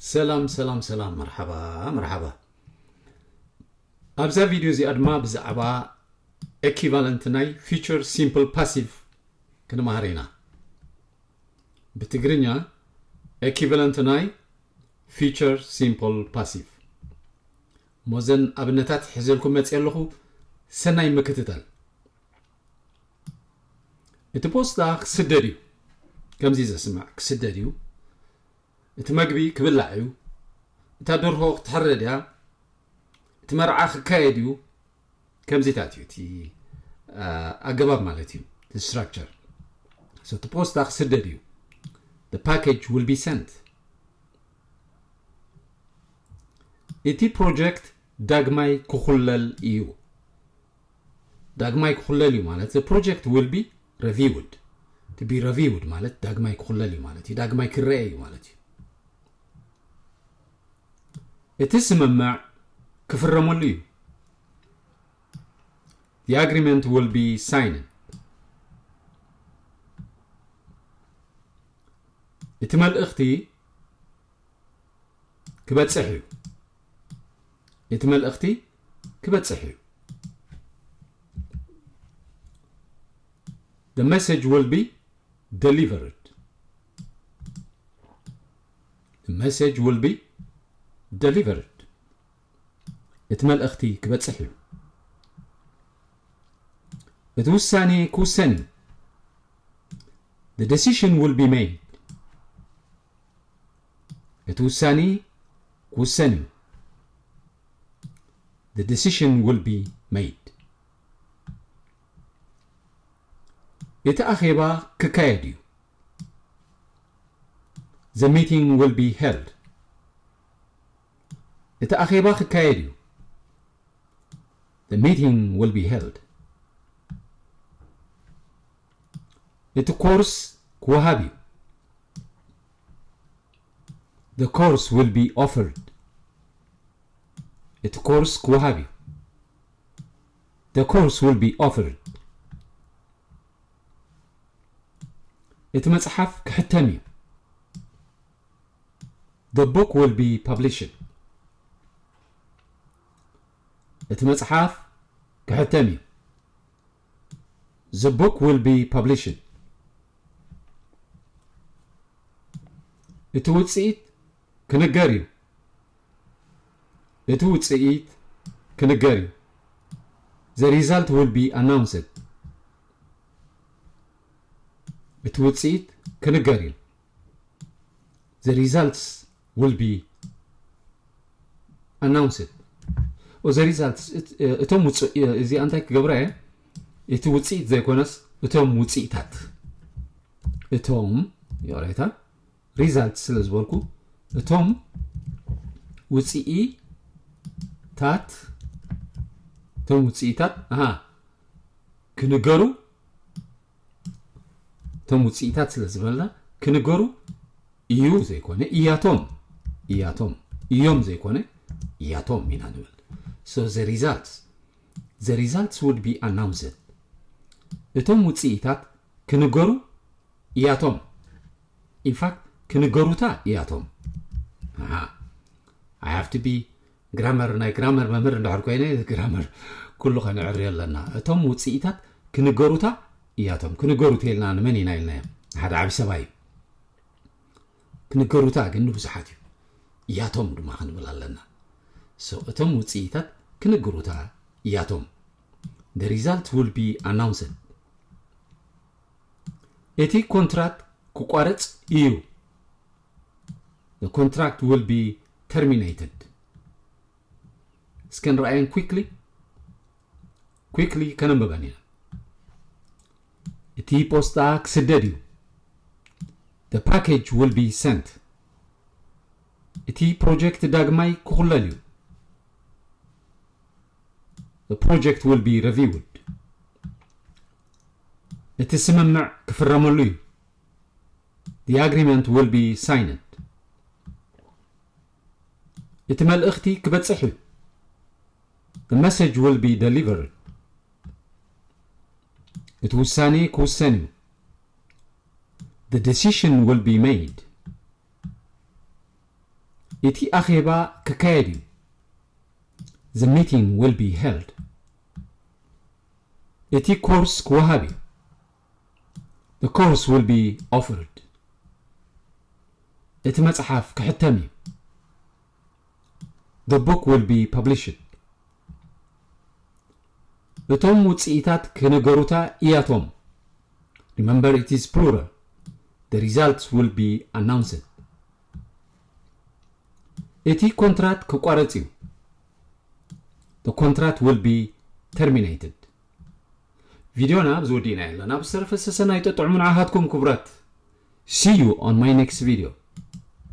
ሰላም ሰላም ሰላም፣ መርሓባ መርሓባ። ኣብዛ ቪድዮ እዚኣ ድማ ብዛዕባ ኤኪቫለንት ናይ ፊውቸር ሲምፕል ፓሲቭ ክንመሃር ኢና። ብትግርኛ ኤኪቫለንት ናይ ፊውቸር ሲምፕል ፓሲቭ። ሞዘን ኣብነታት ሒዘልኩም መፅእ ኣለኹ። ሰናይ ምክትታል። እቲ ፖስታ ክስደድ እዩ። ከምዚ ዘስምዕ ክስደድ እዩ። እቲ መግቢ ክብላዕ እዩ። እታ ደርሆ ክትሕረድ እያ። እቲ መርዓ ክካየድ እዩ። ከምዚታት እዩ እቲ ኣገባብ ማለት እዩ። ስትራክቸር። እቲ ፖስታ ክስደድ እዩ። The package will be sent። እቲ ፕሮጀክት ዳግማይ ክኹለል እዩ። ዳግማይ ክኹለል እዩ ማለት the project will be reviewed። To be reviewed ማለት ዳግማይ ክኹለል እዩ ማለት እዩ። ዳግማይ ክረአ እዩ ማለት እዩ። እቲ ስምምዕ ክፍረመሉ እዩ። The agreement will be signed። እቲ መልእኽቲ ክበጽሕ እዩ። እቲ መልእኽቲ ክበጽሕ እዩ። The message will be delivered. The message will be delivered. እቲ መልእኽቲ ክበጽሕ እዩ። እቲ ውሳኔ ክውሰን እዩ። The decision will be made. እቲ ውሳኔ ክውሰን እዩ። The decision will be made. እቲ ኣኼባ ክካየድ እዩ። The meeting will be held. እቲ ኣኼባ ክካየድ እዩ። The meeting will be held. እቲ ኮርስ ክወሃብ እዩ። The course will be offered. እቲ ኮርስ ክወሃብ እዩ። The course will be offered. እቲ መጽሓፍ ክሕተም እዩ። The book will be published. እቲ መጽሓፍ ክሕተም እዩ። The book will be published. እቲ ውጽኢት ክንገር እዩ። እቲ ውጽኢት ክንገር እዩ። The result will be announced. እቲ ውጽኢት ክንገር እዩ። The results will be announced. ኦ፣ the results፣ እት-፣ እቶም ውጽ-፣ እዚ እንታይ ክገብራ እየ? እቲ ውጽኢት ዘይኮነስ እቶም ውጽኢታት። እቶም፣ ይቕሬታ፣ ሪዛልት ስለ ዝበልኩ፣ እቶም ውጽኢታት፣ እቶም ውጽኢታት፣ ኣሃ፣ ክንገሩ፣ እቶም ውጽኢታት ስለ ዝበልና፣ ክንገሩ እዩ ዘይኮነ፣ እያቶም፣ እያቶም፣ እዮም ዘይኮነ፣ እያቶም ኢና ንብል። So the results፣ the results will be announced። እቶም ውጽኢታት ክንገሩ እያቶም። In fact፣ ክንገሩታ እያቶም። ኣሃ። I have to be grammar፣ ናይ ግራመር መምህር እንድሕር ኮይነ፣ ግራመር ኩሉ ከነዕርዮ ኣለና። እቶም ውጽኢታት ክንገሩታ እያቶም። ክንገሩ ተይልና ንመን ኢና ኢልናዮም? ሓደ ዓቢ ሰብኣይ እዩ። ክንገሩታ ግን ንብዙሓት እዩ። እያቶም ድማ ክንብል ኣለና። So፣ እቶም ውጽኢታት ክንገሩታ እያቶም። The result will be announced። እቲ ኮንትራት ክቋረጽ እዩ። The contract will be terminated። እስከ ንረኣየን quickly፣ quickly ከነንብበን ኢና። እቲ ፖስታ ክስደድ እዩ። The package will be sent። እቲ ፕሮጀክት ዳግማይ ክኹለል እዩ። The project will be reviewed። እቲ ስምምዕ ክፍረመሉ እዩ። The agreement will be signed። እቲ መልእኽቲ ክበጽሕ እዩ። The message will be delivered። እቲ ውሳኔ ክውሰን እዩ። The decision will be made። እቲ ኣኼባ ክካየድ እዩ። The meeting will be held. እቲ ኮርስ ክወሃብ እዩ። The course will be offered. እቲ መጽሓፍ ክሕተም እዩ። The book will be published. እቶም ውጽኢታት ክነገሩታ እያቶም። Remember, it is plural. The results will be announced. እቲ ኮንትራት ክቋረጽ እዩ። The contract will be terminated. ቪድዮና ኣብዚ ወዲእና ኣለና። ብዝተረፈ ሰሰናይ ጥዑምን ዓሃትኩም ክቡራት። See you on my next video.